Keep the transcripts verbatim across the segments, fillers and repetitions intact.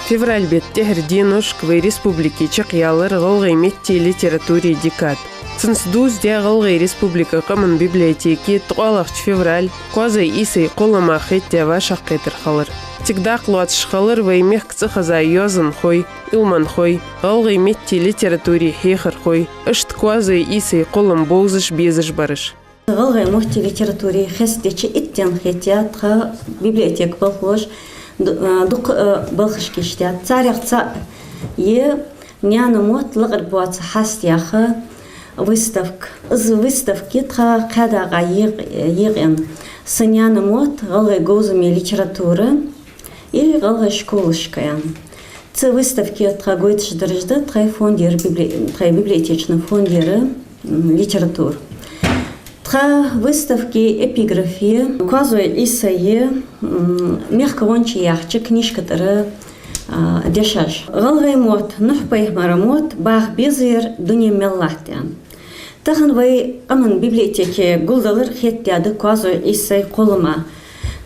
Февраль бетта тӀехьара деношка вай республике чакхъяьлар гӀалгӀай метте, литературе декада. Цунца дувзадаь ГӀалгӀай Республика къаман библиотеке ткъоалагӀча феврале Коазой Ӏийсай кхоллама хетадаь вӀашагӀкхетар хилар. Цига дакъа лоацаш хилар вай мехка цӀихеза йоазонхой, Ӏилманхой, гӀалгӀай метте, литературе хьехархой, иштта Коазой Ӏийсай кхоллам бовзаш, безаш бараш. ГӀалгӀай мотти литературе хестадеча иттанна хетаяь тха библиотека болхлоша ду-, а, дукха, а, балхаш кийчдаьд. Царех цаӀ я «Наьна мотт лакхаргбоаца хьаст» яха выставка. Из выставка я тха кхаь дакъа екъ-, екъаенна. «Са наьна мотт: гӀалгӀай говзаме литература» или «ГӀалгӀай школашка» аьнна. Цу выставке тха гойташ дараш да тхай фондера библи-, тхай библиотечни фондера, м, литература. Тха выставке эпиграф я Коазой Ӏийсай, м, «Мехкагӏончий» яхача книжка тӀара, а, дешаш. «ГӀалгӀай мотт — Нухь пайхамара мотт, баха безар дуне мел латт», аьнна. Тахан вай къаман библиотеке гулдалар хетадаьд Коазой Ӏийсай кхоллама,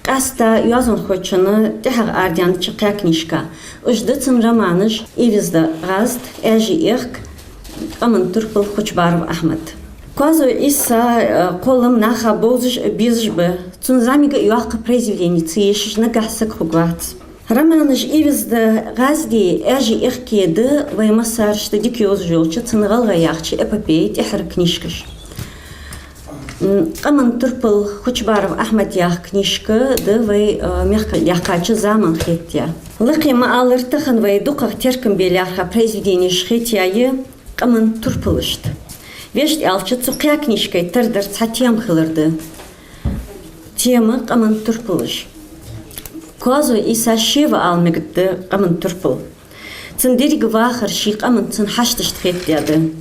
къаьстта йоазонхочунна тӀехьагӀа арадаьннача кхаь книжка. Уж да цун романаш «Ивизда гӀазд», «Аьжий эхк», «Къаман турпал», Хучбаров Ахьмад. Коазой Ӏийсай, э, кхоллам наха бовзаш а безаш ба. Цун зӀамига а йоккха произведени ца ешаш наггахьа саг хургвац. Романаш «Ивизда гӀазди», «Аьжий эхки» да вай массанена дика йовзаш йолча цун «ГӀалгӀай» яхача эпопеи тӀехьара книжкаш. М, «Къаман турпал», Хучбаров Ахьмада яха книжка да вай, э, мехка яьккхача заман хетаяь. Лакхе ма аллара, тахан вай дукхагӀа теркам бе лаьрхӀа произведенеш хетаяь я къаман турпалашта. Вешта аьлча, цу кхаь книжкай тара дар цхьа тема хилар да. Тема — къаман турпалаш. Коазой Ӏийса ше ва ала мегаргда къаман турпал. Цун деррига вахар ший къаман, цун хьашташта хетадаьд.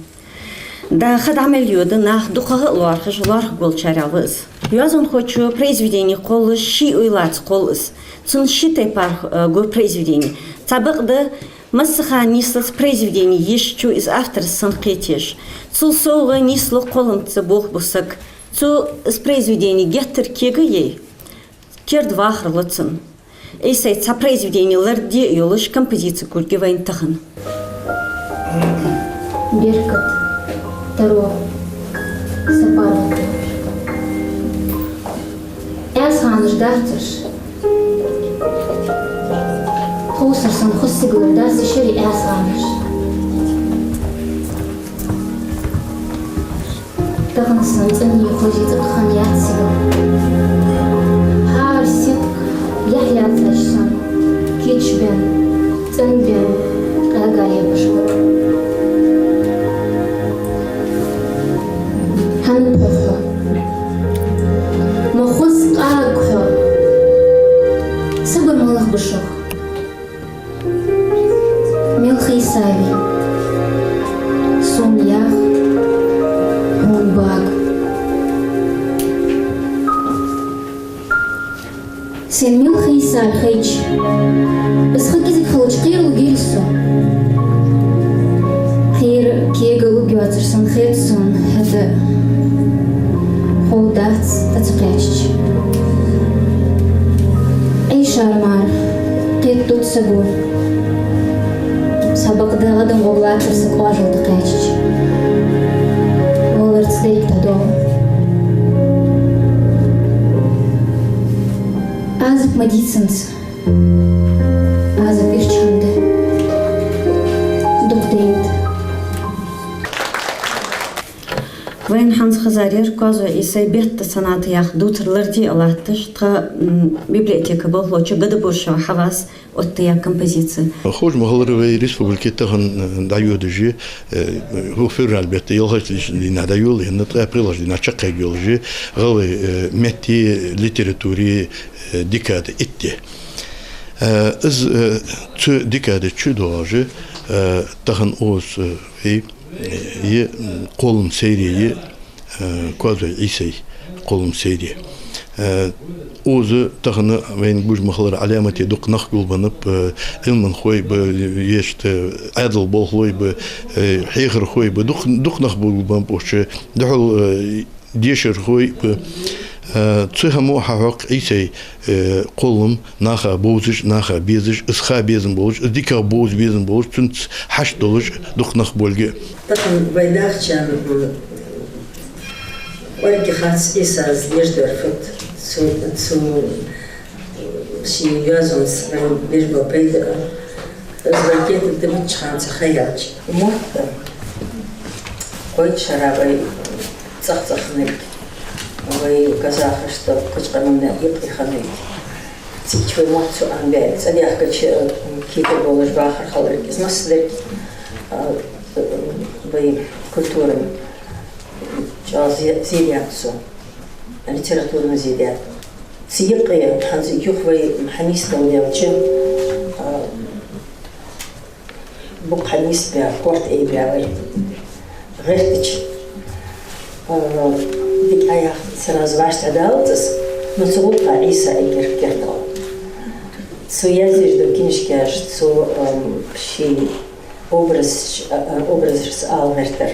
Да ха дӀа мел йода, нах дукхагӀа а лоархӀаш, лоархӀаргволчарех ва из. Йоазонхочо произведени кхоллаш ший уйлаца кхолл из. Цун ши тайпара, э, гу произведени. Цхьабакъда, массахана нийслуц произведени ешачо из автора санна кхетаеш. Цул совгӀа нийслу кхолламца болх бу саг. Цо из произведени геттара кега а яь, керда вахар лу цун. Ӏийсай цхьа произведени ларде а йолаш, композици гургья вайна тахан. Беркат, таро, сапар. Ӏаьсагӏанаш дарцарш. Тховсар санна хоза сигалара дац шери Ӏаьсагӏанаш. Тахан санна цӀенъе хоза цӀакхаьча яц сигала. ХӀара сетка яхь яцаш санна, кийчбенна, цӀенбенна къаьга лепаш ба. Хьанна похьо? Ма хоза къаг хьо. Сабар малах ба шох. Мел хийсавий сона ях хьона бага. Сай мел хийсар хайча, из ха кӀезига хилча кхера лургьяр со. Кхера кега лургйоацар санна хет сона, хӀаьта хов дац тӀа ца кхаьчача. Ӏийшар мара кхетаду саго. Сабакъда гӀадам гӀоргвацар са къоажал тӀа кхаьчача. Валарца дайта дӀадоагӀа. Азап ма дийцанца. Азап ирча хӀама да. Дукха дайнад. Вайна хӀанз хезар яр Коазой Ӏийсай «Бетта соната» яха дувцар ларде а латташ, тха, м, библиотека болхлочо Гадабуршева Хьавас оттаяь композици. Ховш ма хиллара, вай республике тахан, э, дӀайодаш я, э, февраль бетта ялхайтлагӀча дийнахьа дӀайолаенна, ткъаь пхелагӀча дийнахьа чакхъяргйолаш я гӀалгӀай, э, метте, литературе, э, декада итт ди. Э, из, э, цу декада чу доагӀаш, э, тахан укхаза, э, вай, э, е, м, кхоллама сайре я, э, Коазой Ӏийсай кхоллама сайре. Э, укхаза тахан вайна гуш ма хиллара Ӏаламате дукха нах гулбеннаб, э, Ӏилманхой ба, вешта, э, Ӏаьдала болхлой ба, э, хьехархой ба, дукха, дукха нах ба гулбеннаб укхаза, духьал, э, дешархой ба. Э, цу хӀамо хьахьокх Ӏийсай, э, кхоллам наха бовзаш, наха безаш, из ха безам болаш, из дикагӀа бовза безам болаш, цунца хьашт долаш дукха нах болга. Тахан вай дахчан, м, кӀоарга хац Ӏийсас деш дар фуд, цу, цу ший йоазонца вайна беш бола пайда. Из вай кхетаде дибача хана ца ха яьлча. Мотт кхойтта шера вай цӀагӀа-цӀагӀа хиннилга, вай казахашта, кхыча къаманна юкъе хиннилга. Цига вай мотт цу Ӏомабаьлга, цӀадаьхкача, э, кхетар болаш бахар хиларга, из массадар, э, э, вай культуран чӀоагӀа зе-, зе даьд цо, литературан зе даьд. Цу юкъе, хӀанз юха вай хьанийсдалча, а, букъ хьанийсбаь, корта айбаь вай гӀертача, а, дика Ӏояхар сразу вӀаштӀехьадалац аз, но цу гӀулакха Ӏийса эггара керттера. Цо язъеш дола книжкаш, цо, ам, ший образаш, а, а, образашца ала гӀертар.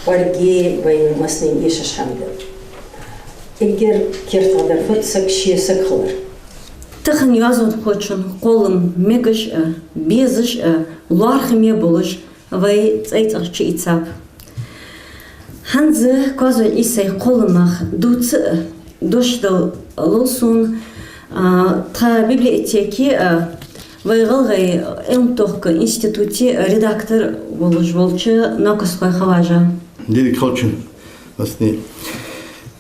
КӀоарга вайна массанена эшаш хӀама да. Эггара керттера дар фуд саг ше саг хилар. Тахан йоазонхочун кхоллам мегаш а, безаш а, лоархӀаме болаш вай цӀай цӀагӀа чуийцаб. ХӀанз Коазой Ӏийсай кхолламах дувца а, дош дала лов сона, а, тха библиотеке а, вай ГӀалгӀай Ӏилма-тохкама институте редактор волаш волча Новкасхой Хаважа. Деррига халчун астни.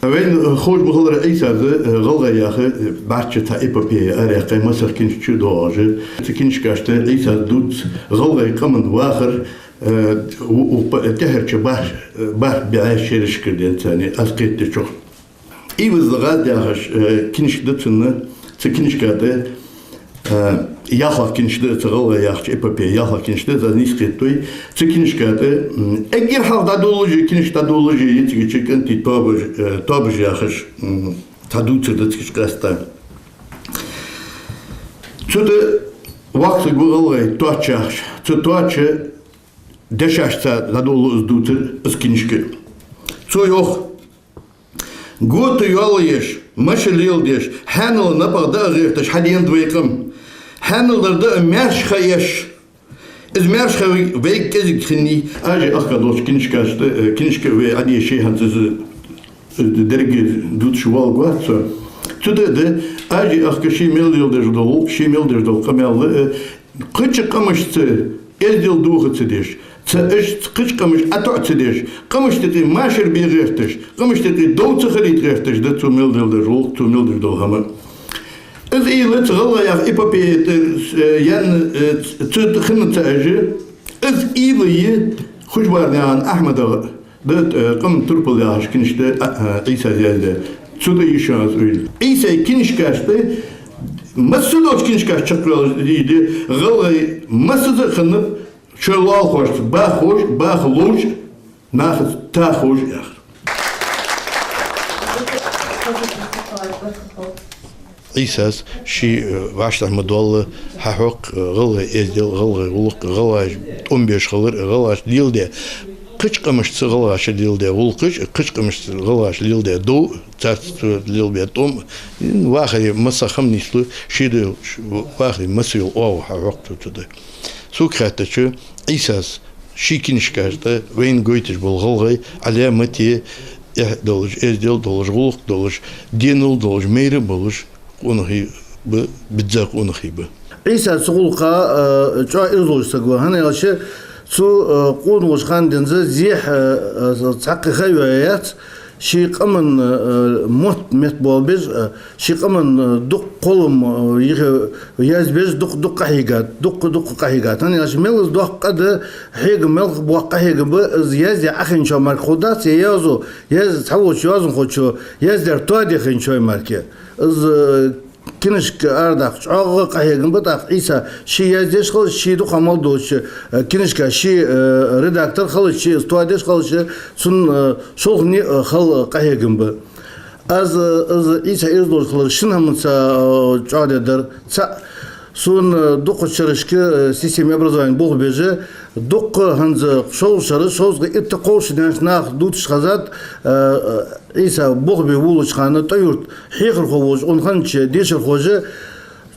Вайна ховш ма хиллара, Ӏийсас, э, «ГӀалгӀай» яха, э, бӀарчча цхьа эпопея араяьккхай, массехк книжка чу доагӀаш. Цу книжкашта Ӏийсас дувц гӀалгӀай къаман вахар, э, у-, у-, па-, тӀехьарча бархӀ-, бархӀ бӀаь шерашкара денз царна аз кхетадечох. «Иваз ла гӀазд» яхаш, э, книжка да цун, цу книжка тӀа, э, ялхлагӀа книжка да цу «ГӀалгӀай» яхача эпопея, ялхлагӀа книжка да, аз нийса кхетадой. Цу книжка тӀа, м, эггара хьалха дӀадоладаь, книжка дӀадоладаь, цига чу кӀантий тоабаш, э, тоабаш яхаш, м, цхьа дувцар да цига чу къаьстта. Цу тӀа воккха саг ва гӀалгӀай, Тоаца яхаш. Цу Тоаца дешашца дӀадоладу из дувцар, из книжка. Цо йоах: «Гота йоалаеш, маша леладеш, хьаьнала напагӀа даа гӀерташ хьадена да вай къам. Хьаьнала дар даа маьрша ха еш. Из маьрша ха вайга кӀезига хиннай». Ажи ахка долча книжкашта, э, книжка вай Ӏодийшача хана из, э, деррига дувцаш валгвац со. Цу тӀа да Ажи ахка ше мел леладеш дола гӀулакх, ше мел деш дола къамаьл, э, кхыча къамашца эздел доха ца деш, ца аш кхыча къамаш ӀотоӀа ца деш, къамашта юкъе машар бе гӀерташ, къамашта юкъе дов ца хилийта гӀерташ да цо мел леладеш дола гӀулакх, цо мел деш дола хӀама. Из уйла цу «ГӀалгӀай» яха эпопея тӀа, э, яьнна, э, ц-, цу тӀа хинна ца Ӏеш, из уйла я Хужбарнаькъан Ахьмада да, э, «Къаман турпал» яхаш книжка, а, а, Ӏийсас яздаь. Цу тӀа я шоана из уйла. Ӏийсай книжкашта, массадолча книжкашта чакхйоалаш я, гӀалгӀай массаза а хиннаб шоай лоалахошца баха ховш, баха ловш, нахаца таха ховш яхар. Ӏийсас ше, э, вӀаштӀехьа ма доалла хьахьокх, э, гӀалгӀай эздел, гӀалгӀай гӀулакх, гӀалгӀаша тӀом беш хилар, гӀалгӀаша леладаь, кхыча къамашца гӀалгӀаша леладаь гӀулакхаш, кхыча къамашца гӀалгӀаша леладаь дов, царца лелабаь тӀом, вахаре масса хӀама нийслу, ший дов, вахаре масса йола оагӀув хьахьокх цо цу тӀа. Сога хаьттача, Ӏийсас ший книжкашта вайна гойташ бола гӀалгӀай Ӏаламате, эхь долаш, эздел долаш, гӀулакх долаш, денал долаш, майра болаш къонахий ба, бизза къонахий ба. Ӏийса цу гӀулакха, э, чӀоагӀа ираз волаш саг ва, хӀана аьлча цо, э, къона волча хана денз зехьа, э, э, цхьаккха ха йоаяь яц, ший къаман, э, мотт меттабоалабеш, э, ший къаман, э, дукха кхоллам, э, йихе язбеш, дукха, дукха къахьийгад, дукха, дукха къахьийгад. ХӀана аьлча мел из доккха къа да, хьегам мел боккха къахьегам ба, из яздаь Ӏохайначоа мара ховргдац, е йоазув, яз-, цхьаволча йоазонхочо яздаьр тоаде хайначоа мара. Из, э, книжка арадаккха чӀоагӀа къахьегам ба, тӀаккха Ӏийса ше яздеш хилча, ше дукха мел долча, э, книжка ше, э, редактор хилча, ше из тоадеш хилча, цун, э, шолхане, э, хала къахьегам ба. Аз, э, из Ӏийса ираз долаш хилар шин хӀаманца, э, чӀоагӀде дар. Цхьаь, сона, э, дукхача шерашка, э, система образования болх беш, Дукха хӀанз шовзткъа шера, шовзткъа итт, кховзткъа шера нах дувцаш хезад, э, э, Ӏийса болх бе волча хана ТӀой-Юрта хьехархо волаш, укхун хиннача дешархоша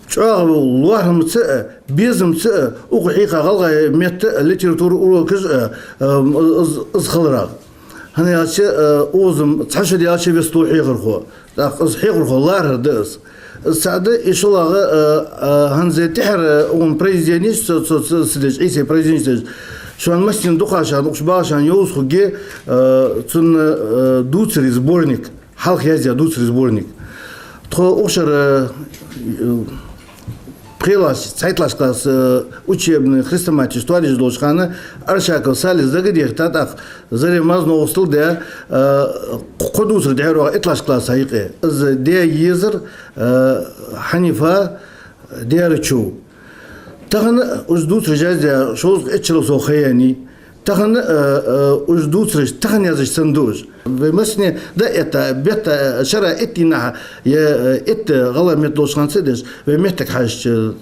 чӀоагӀа лоархӀамца а, безамца а, укхо хьийха гӀалгӀай метта а, литература урокаш а, э, из, из хиларах. ХӀана аьлча, э, укхаза цхьа шу даьлча веста хьехархо. ТӀаккха из хьехархо лархӀар да из. Из цаӀ да, из шоллагӀа, э, э, хӀанз тӀехьара, э, укхун произведенеш, цу, цу, цу, цу деш, Ӏийсай произведенеш деш, шоана массанена дукхагӀа шоана, укх чу багӀа шоана йовза хургья, э, цун, э, дувцарий сборник, хьалха яздаь дувцарий сборник. Тхо укх шера, э, пхелагӀча, цхьайтталагӀча класса, э, учебни хрестоматеш тоадеш долча хана Аршаков Салис дагадехийта, тӀаккха Заре Мазновгостал де, э, кхо дувцар дӀаьра оаха итталагӀча класса юкъе. Из де езар, э, Хьанифа Дерачу. Тахан уж дувцараш яздаь шовзткъа итт шерал совгӀа ха яьннай. Тахан, э, э, уж дувцараш тахан язъеш санна да уж. Вай массане да, итт бетта, э, шера итт дийнахьа, е, э, итт гӀалгӀай метта долча хана ца деш, вай меттага хьажача, э,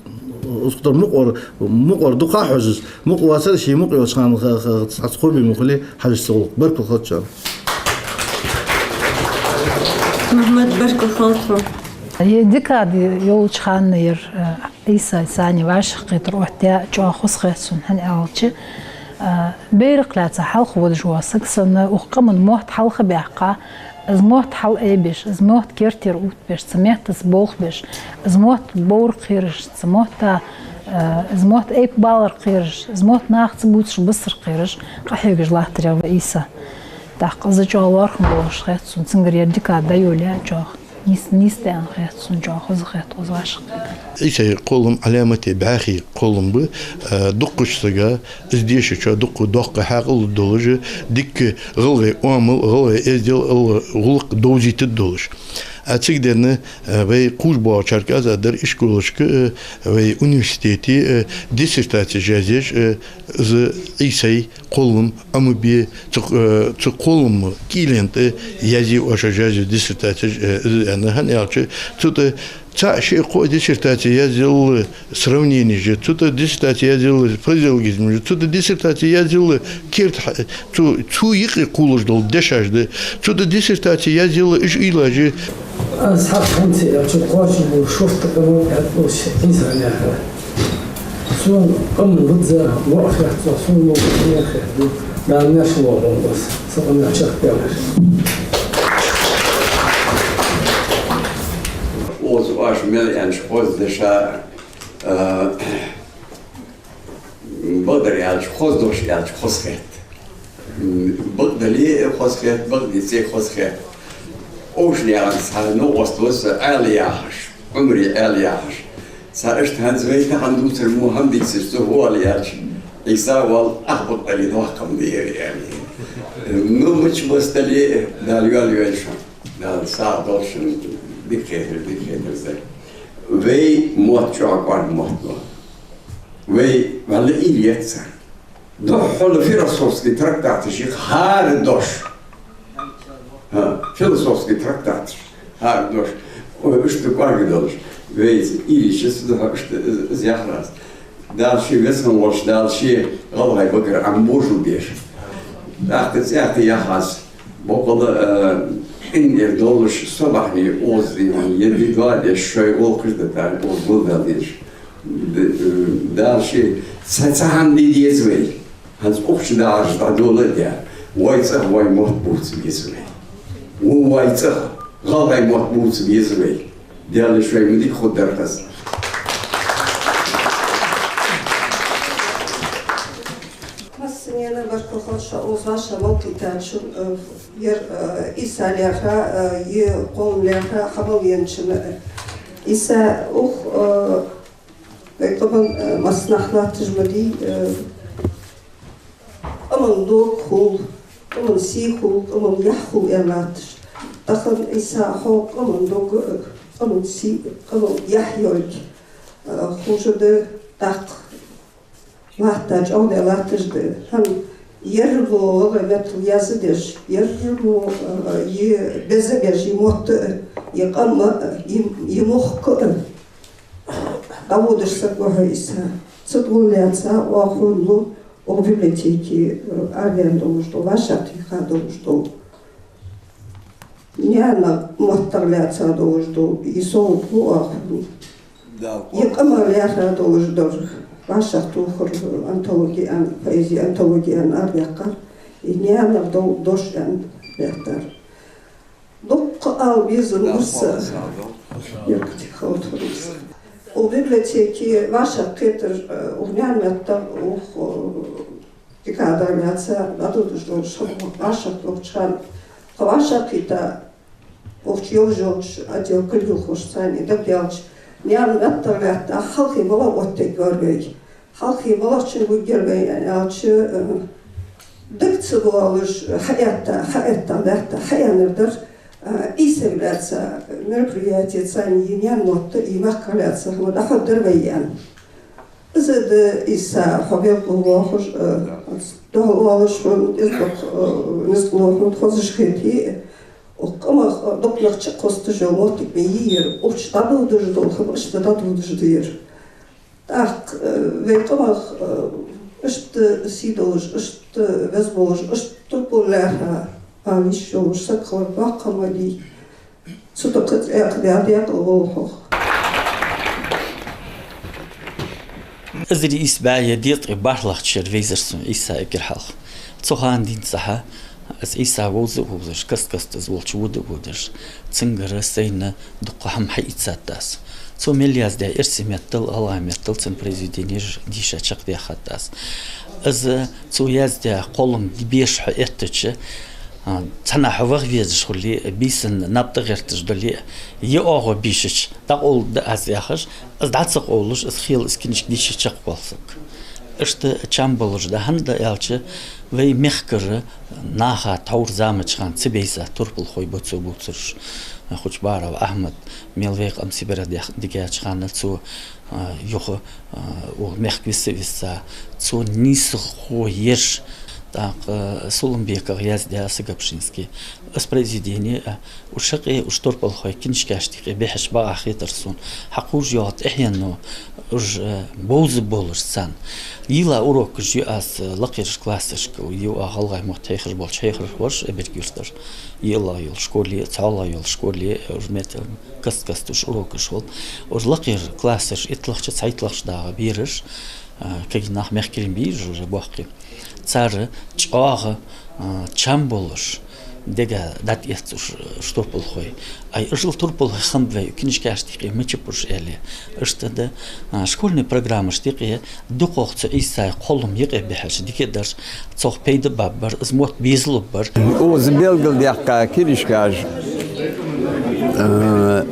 укх тӀара мукъавар, мукъавар дукха хьожаш, мукъа воацар ший мукъа йолча хана ха-, ха-, цхьацца кхоби мухали хьажача ца гӀулакх. Баркал хилда шоана. Мухьаммад, баркал хилда хьона. Е декада йолча хана яр, э, Ӏийсай сани вӀашагӀкхетар оттаяь чӀоагӀа хоза хет сона, хӀана аьлча, а, берах лаьца хьалха водаш вола саг санна, укх къаман мотт хьалха баьккха, из мотт хьалаайбеш, из мотт керттера увттабеш, цу меттаца болх беш, из мотт бовра кхераш, цу метта, а, из мотт айпа балар кхераш, из мотт наха ца бувцаш бисар кхераш, къахьегаш латтар ва Ӏийса. ТӀаккха из чӀоагӀа лоархӀам болаш хет сона, цунгара яр декада йолаяь чӀоагӀа. Нийса, нийса да аьнна хет сона, чӀоагӀа хоза хет, хоза вӀашагӀкхетар. Ӏийсай кхоллам Ӏаламате бӀаьхий кхоллам ба, а, дуккхача сага, из дешачоа дуккха доккха хьаькъал долаш, дикка гӀалгӀай оамал, гӀалгӀай эздел, гӀалгӀай гӀулакх довзийтаргдолаш. А цига денна, а, вай кхувш боагӀачарга аз а дар ишколашка, а, вай университете, а, диссертацеш язъеш, а, из Ӏийсай кхоллам Ӏомабе, цу, э, цу кхоллама кӀийлен тӀа язъе оаш язъю диссертацеш, э, из аьнна, хӀана аьлча, цу тӀа цаӀ, шиъ, кхоъ диссертаци язъялла сравненеш я, цу тӀа диссертаци язъялла фразеологизмаш я, цу тӀа диссертаци язъялла керда хьа-, цу, цу юкъе кхоллаш дола дешаш да, цу тӀа диссертаци язъялла уж уйлаш я. Аз хьакъ хӀанз а аьлча, кхоачаш бола шортта къаман аьттув Ӏийса яхар. Сона къаман визза воӀ хет сох, сона мо хет да, Дала маьрша воагӀа вайна из, са къамаьл чакхдаьлар. Укхаза оаш мел аьннача хоза дешаца, а, бакъдар аьлча, хоза дош аьлча, хоза хет. М, бакъдале а хоза хет, бакъдеце а хоза хет. Овшанаькъан цхьа новкъост ва са, Ӏаьла яхаш, Ӏумара Ӏаьла яхаш. Цхьа иштта хӀанз вай тахан дувцар мо хӀама дийцача, цо хӀу оал аьлча, Ӏийса оал, ах бакъдале доккха хӀама да ер, аьнна. Ну, мича масса дале а, Дала йоалаю шоана. Дала сагӀа долда шун, дика хетар, дика хетар дар. Вай мотт чӀоагӀа кӀоарга мотт ва. Вай, валлахӀи, уйла еццар. Духхьал философски трактаташ я хӀара дош. ХӀа, философски трактаташ, хӀара дош. Ой, иштта кӀоарга долаш. Вайца уйла еча цу духьа иштта из, из яхар аз. Дала ший везан волча Дала ший гӀалгӀай багара Ӏомабожалба уж. ТӀаккха цӀаькха яха аз. Боккъала, э, къинтӀера долаш, со бахьан укхаза дийна, е ди доадеш, шоай гӀулакхаш дитар, укхаза гулбаьнна дезаш. Д-, э, Дала ший цхьа, цхьа хӀама де деза вай. ХӀанз укх чу дагӀараш дӀадоладаь, вай цӀагӀа вай мотт бувца беза вай. Вай цӀагӀа гӀалгӀай мотт бувца беза вай. Даьла шоай ма дика хургдар хаза. Массанена баркал хилда шоана укхаза вӀашагӀкхетачун, э, ер, э, Ӏийса лаьрхӀа, э, е кхоллам лаьрхӀа хьабалаенначунна. Ӏийса, укх, э, вай къаман, э, массанахьа латташ ма дий, э, къаман дог хул, къаман сий хул, къаман яхь хул аьнна латташ. Тахан, Ӏийса, хьо къаман дог а, къаман сий а, къаман яхь йолга, э, ховш да, тӀаккха латта чӀоагӀдаь латташ да. ХӀана, ер мо гӀалгӀай меттала язъеш, ер мо, э, е беза беш, е мотт а, е къам а, е, е мохк а дӀаводаш саг ва хьо, Ӏийса. Цу тӀа гӀолла лаьца оаха хьона лу Укх библиотеке, э, араваьнна долаш дола, вӀашагӀтеха долаш дола, наьна моттах лаьца долаш дола из совгӀат лу оаха хьона. Из къаман лаьрхӀа долаш дар, вӀашагӀтохар, антологи аьнна, поэзи антологи аьнна арадаьккхар, из наьнах дола дош аьнна лаьттар. Дукха ала безам ба са. Укх библиотеке вӀашагӀкхетар, э, укх наьна меттах, укх, э, декадах лаьца дӀадодаш долаш хӀама вӀашагӀтохача хана, тха вӀашагӀкхийтта, укх чу йолаш йолча отдела кулгалхошца цхьана дагадаьлча, наьна меттах лаьтта хьалхе малагӀа оттаргьяр вай, хьалхе малагӀчунга гургьяр вай аьлча, э, дага ца боалаш, хьаэтта, хьаэтта, лаьтта, хьааьннар дар, э, Ӏийсайга лаьца мероприяти, цхьана из наьна мотт, из мехках лаьца хӀама дӀахьоргдар вай аьнна. Из да Ӏийса, хьо белгала воаккхаш, э, духьал оалаш хьона, из дукха, э, низ лу хьона, хозаш хетий, укх къамах, э, дукха нах чукхоасташ йола моттиг ма йий ер, укх чу дӀадодаш дола хӀама иштта дӀадодаш да ер. ТӀаккха, э, вай къамах, э, иштта сий долаш, иштта веза волаш, иштта турпал лаьрхӀа ала йиш йолаш саг хилар доккха хӀама дий. Цу тӀа кхы цӀи кхы дӀа декъала волва хьох. Эзар ийс бӀаь дезткъеи бархӀлагӀча шера вайзар сона Ӏийса эггара хьалха. Цу хана денз цхьа аз Ӏийса вовза а вовзаш, каст-каста из волча вода а водаш, цунгара сайна дукха хӀама хьаийцад аз. Цо мел яздаь эрсий меттала, гӀалгӀай меттала цун произведенеш дийша чакхдаьхад аз. Из цо яздаь кхоллам беша хьаэттача, а, цхьаннахьа хьо ваха везаш хуле а, бийсан наб тӀагӀерташ дале а, е оагӀув бийшача дӀакъовларгда аз яхаш, из дӀа ца къовлаш, из хила из книжка дийша чакхвоал саг. Иштта чам болаш да, хӀана да аьлча, вай мехкара наха тхьовра заманча хана ца бейза турпалхой ба цо бувцараш. Хучбаров Ахьмад, мел вай къам Сибаре дих-, дигача хана цо, а, юха, а, укх мехка виса а висса, цо нийсхо ераш, тӀаккха Сулумбеках яздаь Сагопшинский. Из произведени, а, уж шаккхе, уж турпалхой книжкашта юкъе бихьача бакъахьа хетар сона. Хьакхувш йоагӀа тӀехьено, уж, э, бовза болаш царна. Йийла урокаш ю аз, э, лакхерча классашка, ю а гӀалгӀай мотт хьехаш болча хьехархошта Эбарг-Юртара. ЙиълагӀа йола школе, цхьоалагӀа йола школе, уж меттала каст-каста уж урокаш хул. Уж лакхерча классаш, итлагӀча, цхьайтталагӀча дагӀа бераш, а, кагий нах, мехкарий ма бий уж, уже боккхий. Цар чӀоагӀа, а, чам болаш, дега дӀатӀаэц уж, уж турпалхой. Ай, уж турпалхой хиннаб вай книжкашта юкъе мичаб уж аьле. Иштта да, а, школьни программашта юкъе дукхагӀа цу Ӏийсай кхоллам юкъе бихьача дика дар, цох пайда баббар, из мотт безалургбар. Укхаза белгалдаьккха книжкаш, э,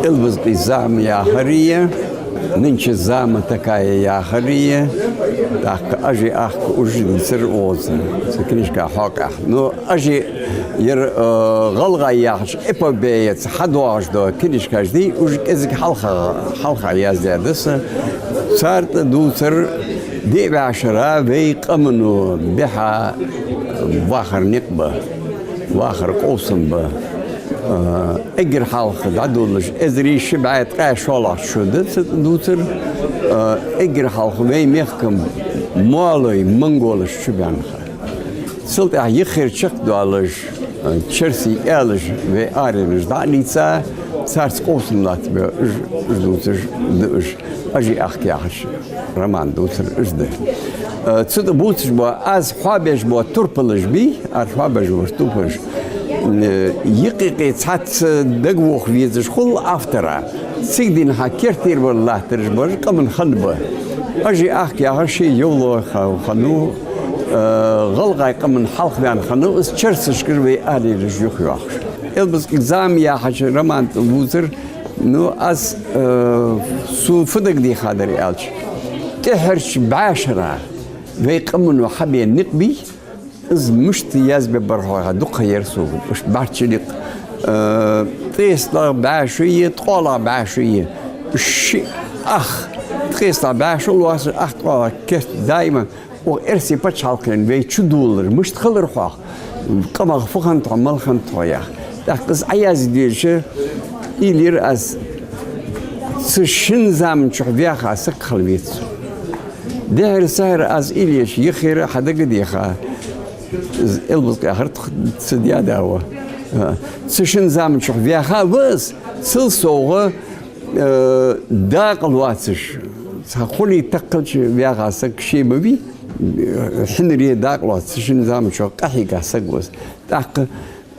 «Элбазкъий зама» яхари, «Нынче зама такая» яхари, тӀаккха «Ажи ахка» уж дийцар укхаза, цу книжка хьокъехь. Ну, ажи ер, э, «ГӀалгӀай» яхача эпопеяца хьадоагӀаш дола книжкаш дий, уж кӀезига хьалха, хьалха яздаь да са. Цар тӀа дувцар диъ бӀаь шера вай къамано бихьа вахара никъ ба, вахара къовсам ба. Э, эггара хьалха дӀадолалуш, эзар ши бӀаь ткъаь шоллагӀча шу да цу тӀа дувцар, э, эггара хьалха вай мехка молой, монголаш чубаьннаб. Цул тӀехьагӀа юххера чакхдоалаш, э, черсий аьлаш вай аренаш дӀа а лийца, царца къовсам латтабе, уж, уж дувцаш да уж, «Ажи ахка» яхаш. Роман дувцар уж да. Э, цу тӀа бувцаш бола, аз хьоабеш бола турпалаш бий, аз хьоабеш бола турпалаш. Э, юкъ-юкъе цхьацца дагавоха везаш хул автора. Цига денз хьа керттера бар латтараш бараш къаман хиннаб. «Ажи ахка» яхар ший йовлой ха-, хиннав, э, гӀалгӀай къаман хьалхаваьнна хиннав, из черсашкара вай аренаш юхайоахаш. «Элбазкъий зама» яхача роман тӀа вувцар, ну, аз, э, сона фу дагадехадар аьлча, тӀеххьарча бӀаь шера вай къамано хьабена никъ бий, из мишта язбе бар хьога, дукха яр сога, иштта бӀарчча никъ. Э, ткъестлагӀа бӀаь шу я, ткъоалагӀа бӀаь шу я. Ши ах, ткъестлагӀа бӀаь шу лоаца, ах ткъоалагӀа керт даиман. Укх эрсий паччахьалкхен вай чудоалар мишта хилар хьох? Къамах фу хиннад хьо, мала хиннад хьо, яхаш. ТӀаккха из Ӏоязде дезача, уйла йир аз, цу шин заман чухь ваьха саг хила веза. Дехьара-сехьара аз иллеш йиххира хьадагадеха. Из Элбаз къахар тх-, ца дяда ва. А, цу шин заман чухь ваьха ва из, цул совгӀа, э, дакъа лоацаш. Цхьа хулий таккхалча ваьха саг ше ма вий, э, хьинаре дакъа лоаца, цу шин заман чухь къахьийга саг ва из. ТӀаккха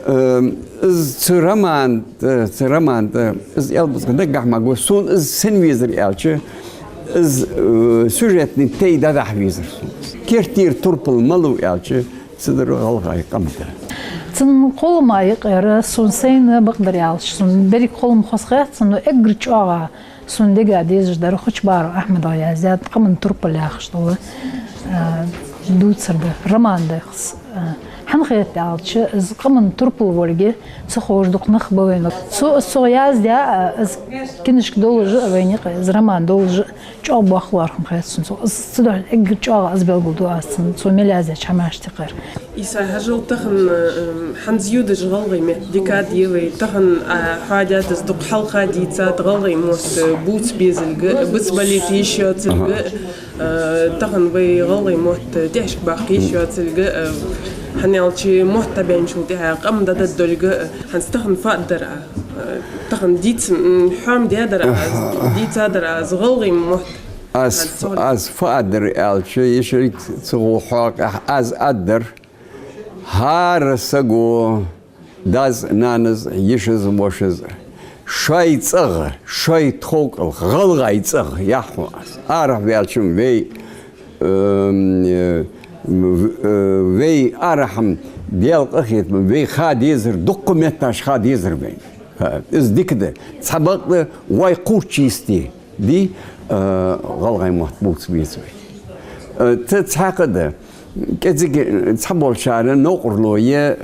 Эм, из цу роман, э, цу роман, э, из Элбаз наггахьа ма гу, сона из сен везар аьлча, из, э, сюжетный тей дӀадахьа везар сона. Кертера турпал малув аьлча, цу дар гӀалгӀай къам да. Цун кхоллама юкъера сона сайна бакъдар аьлча, сона берриг кхоллам хоза хет сона, но эггара чӀоагӀа сона дега дезаш дар Хучбаров Ахьмада яздаьд, «Къаман турпал» яхаш дола, а, дувцар да, роман да из. А, хӀана хет аьлча, из къаман турпал волга ца ховш дукха нах ба вайна. Цо, цо яздаь, а, из кинашка долаш а вайна юкъе, из роман долаш а чӀоагӀа боккха лоархӀам хет сона цо. Из цудухьа эггара чӀоагӀа из белгалду аз цун, цо мел яздаьча хӀамашта юкъера. Ӏийса, хьажал тахан, м, хӀанз йодаш гӀалгӀай метта декада я вай, тахан, а, хьоадаьд из дукха хьалха дийцад гӀалгӀай мотт, э, бувца безилга, бицбалийта йиш йоацилга, э, тахан вай гӀалгӀай мотт тӀехьашка баккха йиш йоацилга, э, хӀана аьлча мотт дӀабаьнначул тӀехьагӀа къам дӀададдолга, э, хӀанз тахан фу аргдар Ӏа, э, тахан дийц-, м, хьоам даьдар Ӏа, дийцадар Ӏа, из гӀалгӀай мотт. Аз, хӀанз цу аз фу аргдар аьлча, ишарик ца гӀо хьокъехь аз аргдар, ХӀара саго, дас, нанас, йишас, вошас, шоай цӀагӀа, шоай тховкӀалха, гӀалгӀай цӀагӀа, яхь хьона аз. Арахьа ваьлча-м вай, эм, э, м, в-, э, вай арахьа-м Даьла къахетам, вай ха дезар, дуккха метташ ха дезар вайна. ХӀа, из дика да. Цхьабакъда вай кхуврча йисте дий, э, гӀалгӀай мотт бувца беза вай. Э, ца цхьаккха да. КӀезига цхьаболчар новкъарло е,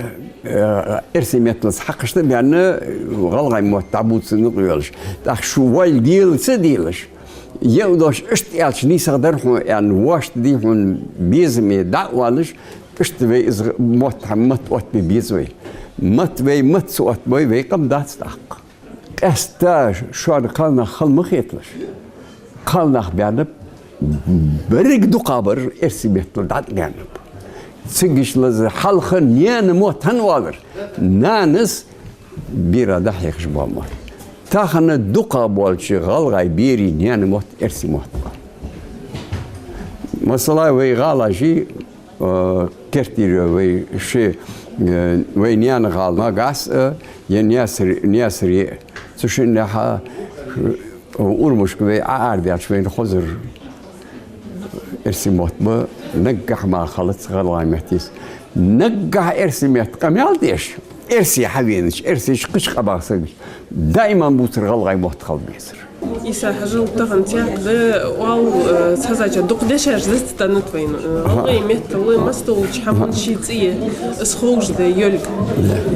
э, эрсий метталца хьакхашта баьнна, гӀалгӀай мотт дӀабувца никъ йолаш. ТӀаккха шу вай лела ца делаш, е дош иштта аьлча нийсагӀа дар хьона аьнна, вошта дий хьона безаме дӀа а оалаш, иштта вай из мотт, мотт оттабе беза вай. Мотт вай, мотт ца оттабой, вай къам дац тӀаккха. Къаьстта шоана кхалнах хала ма хеталаш. Кхалнах баьннаб, берриг дукхагӀбар эрсий меттала дӀатӀабаьннаб. Цига иштта лазар хьалха наьна мотт хӀана оалар? Нанас бера дӀахьехаш бола мотт. Тахан дукхагӀа болча гӀалгӀай берий наьна мотт эрсий мотт ба. Масала, вай гӀалаши, э, кертера вай ши, э, вай наьна гӀала Магас а, е Наьсаре, Наьсаре а. Цу шиннахьа, э, Урмашка вай Ӏоарадаьлча вайна хозар эрсий мотт ба, наггахьа мара хилац гӀалгӀай метта йиса. Наггахьа эрсий метта къамаьл деш, эрсий хьавенача, эрсий кхыча къамах сагаш, даиман бувцар гӀалгӀай мотт хила безар. Ӏийса, хьажал тахан цхьаькха да, оал, э, цхьазача дукха дешаш дац тӀанат вайна. Э, гӀалгӀай меттала массадолча хӀаман ший цӀи я, из ховш да йолга.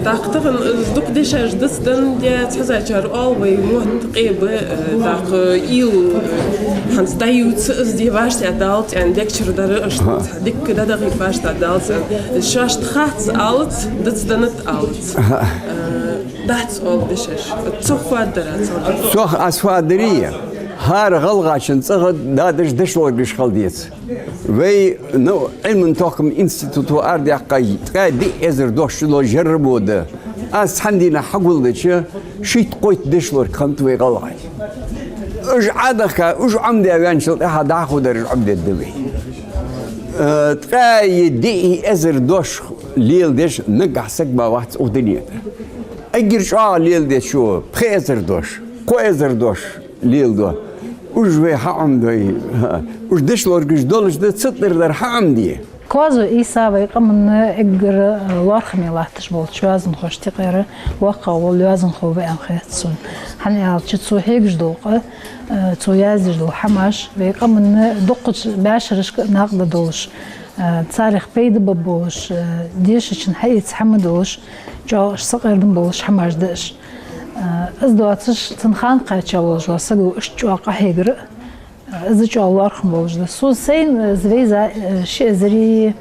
ТӀаккха тахан, э, дукха дешаш дац тӀанат, цхьазачар оал вай мотт къе ба, э, тӀаккха ил, э, хӀанз дӀаювца из де вӀаштӀехьа далац аьнна, дегчар дар аш, цхьа дикка дӀадахийта вӀаштӀехьа далац аьнна. Шоашта хац алац, дац тӀанат алац. Э, Дац оал дешаш. Цох фу аргдар Ӏа, цох? Цох аз фу аргдарий? ХӀара гӀалгӀачун цӀагӀа дадаш дешлоргаш хила деза. Вай, ну, Ӏилман-тохкама институто арадаьккха ткъаь диъ эзар дош чудола жаррабо да. Аз цхьан дийнахьа хьагулдича, шийтта-кхойтта дешлорг хиннад вай гӀалгӀай. Уж Ӏодахка, уж Ӏомадаь ваьнначул тӀехьагӀа дӀахо дараш Ӏомадергда вай. Э, ткъаь диъ эзар дош леладеш наггахьа саг ма вац укх дунен тӀа. Эггара чӀоагӀа леладечо пхи эзар дош, кхо эзар дош леладу. Уж вай хьаӀомадой, уж дешлоргаш долаш да, цу тӀара дар хьаӀомаде. Коазой Ӏийса вай къаман эггара лоархӀаме латташ волча йоазонхошта юкъера воккхагӀа вола йоазонхо ва аьнна хет сона. ХӀана аьлча цо хьегаш дола къа, э, цо яздеш дола хӀамаш вай къаман дуккхача бӀаьшерашка накъадаргдолаш, э, царех пайда баргболаш, э, дешачун хьаэца хӀама долаш, чӀоагӀа сакъердам болаш хӀамаш да уж. Э, из доацаш, цун хана кхаьча волаш вола саго иштта чӀоагӀа къахьегар, э, из чӀоагӀа лоархӀам болаш да. Сона сайна из вайза, э, ши эзари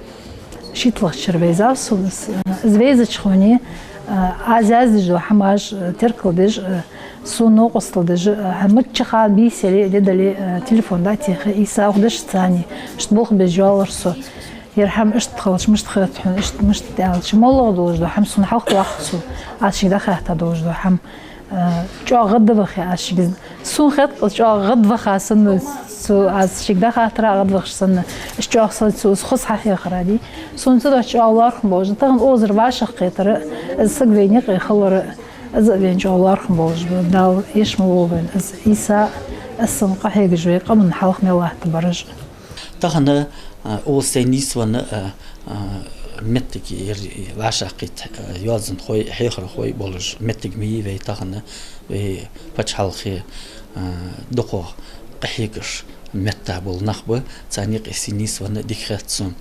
шийтталагӀча шера вайзав сона из. Э, из вайзача хана, э, аз яздеш дола хӀамаш, э, теркалдеш, э, Сона новкъостал деш, хӀанз мичча хана бийса яле а, де дале а, телефон дӀатеха, Ӏийса, укх дешаца цхьана, иштта болх беш йоаллар со. Ер хӀама иштта хилча, мишта хет хьона, иштта, мишта аьлча, моллагӀа долаш да хӀама сона хьалха вахар цо, аз шийга дӀахаьтта долаш да хӀама. Э, чӀоагӀа гӀадваха аз шийга. Сона хет-кх из чӀоагӀа гӀадваха санна, цо аз шийга дӀахаттар гӀадвахаш санна. Из чӀоагӀа санна цо из хоза хьахьехар, дий. Сона цудухьа чӀоагӀа лоархӀам болаш да. Тахан укхазара вӀашагӀкхетар, из саг вайна юкъе хилар, из а вайна чӀоагӀа лоархӀам болаш ба. Дала эшам лулба вайна из. Ӏийса, из санна къахьегаш вай, къаман хьалха мел латтабараш. Тахан, а, укхаза сайна нийсвенна, а, а, моттиг ер, вӀашагӀкхийтта, а, йоазонхой, хьехархой болаш моттиг ма йий вай тахан, вай паччахьалкхе, а, дукхагӀа къахьегаш метта бола нах ба, царна юкъе сайна нийсвенна дика хет сона.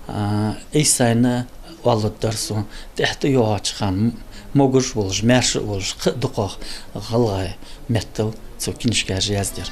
А, Ӏийсайна оаларгдар сона, тӀехьа тӀайоагӀача хана м-, могаш а волаш, маьрша а волаш, кхы а дукхагӀа гӀалгӀай меттала цо книжкаш яздаьр.